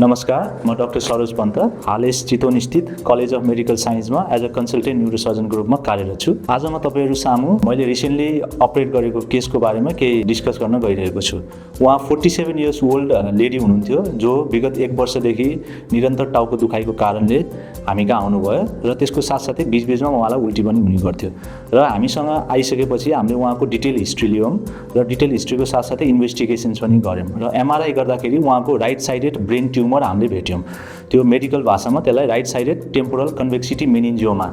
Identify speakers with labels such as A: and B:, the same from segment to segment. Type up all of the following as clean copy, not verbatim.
A: नमस्कार, म डाक्टर सरोज पन्त हाल यस चितवन स्थित कलेज अफ मेडिकल साइन्समा एज अ कन्सल्टेन्ट न्युरोसर्जनको रूपमा कार्यरत छु। आज म तपाईँहरू सामु मैले रिसेन्टली अपरेट गरेको केसको बारेमा केही डिस्कस गर्न गइरहेको छु। उहाँ 47 इयर्स ओल्ड लेडी हुनुहुन्थ्यो जो विगत 1 वर्षदेखि निरन्तर टाउको दुखाइको कारणले हामी कहाँ आउनुभयो र त्यसको साथसाथै बीचबीचमा उहाँलाई उल्टी पनि हुने गर्थ्यो र हामीसँग आइसकेपछि हामीले उहाँको डिटेल हिस्ट्री लियौँ र डिटेल हिस्ट्रीको साथसाथै इन्भेस्टिगेसन्स पनि गऱ्यौँ र एमआरआई गर्दाखेरि उहाँको राइट साइडेड ब्रेन ट्युमर हामीले भेट्यौँ। त्यो मेडिकल भाषामा त्यसलाई राइट साइडेड टेम्पोरल कन्भेक्सिटी मेनिन्जियोमा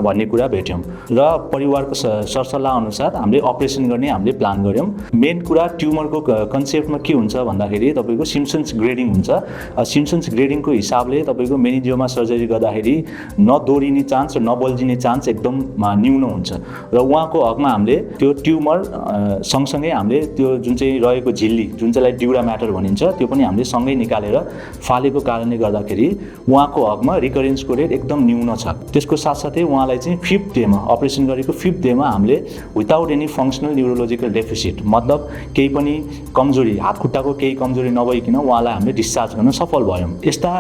A: भन्ने कुरा भेट्यौँ र परिवारको सरसल्लाह अनुसार हामीले अपरेसन गर्ने हामीले प्लान गऱ्यौँ। मेन कुरा ट्युमरको कन्सेप्टमा के हुन्छ भन्दाखेरि तपाईँको सिम्पसन्स ग्रेडिङ हुन्छ। सिम्पसन्स ग्रेडिङको हिसाबले तपाईँको मेनिन्जियोमा सर्जरी गर्दाखेरि नदोरिने चान्स र नबल्झिने चान्स एकदम न्यून हुन्छ र उहाँको हकमा हामीले त्यो ट्युमर सँगसँगै हामीले त्यो जुन चाहिँ रहेको झिल्ली जुन चाहिँलाई ड्युरा म्याटर भनिन्छ त्यो पनि हामीले सँगै निकालेर फालेको कारणले गर्दाखेरि उहाँको हकमा रिकरेन्सको रेट एकदम न्यून छ। त्यसको साथसाथै उहाँलाई चाहिँ 5th डेमा अपरेसन गरेको 5th डेमा हामीले without any functional neurological deficit मतलब केही पनि कमजोरी हातखुट्टाको केही कमजोरी नभइकन उहाँलाई हामीले डिस्चार्ज गर्न सफल भयौँ। यस्ता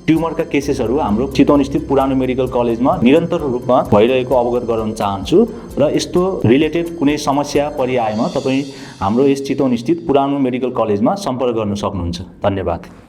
A: ट्युमरका केसेसहरू हाम्रो चितवन स्थित पुरानो मेडिकल कलेजमा निरन्तर रूपमा भइरहेको अवगत गराउन चाहन्छु र यस्तो रिलेटेड कुनै समस्या परिआएमा तपाईँ हाम्रो यस चितवन स्थित पुरानो मेडिकल कलेजमा सम्पर्क गर्न सक्नुहुन्छ। धन्यवाद।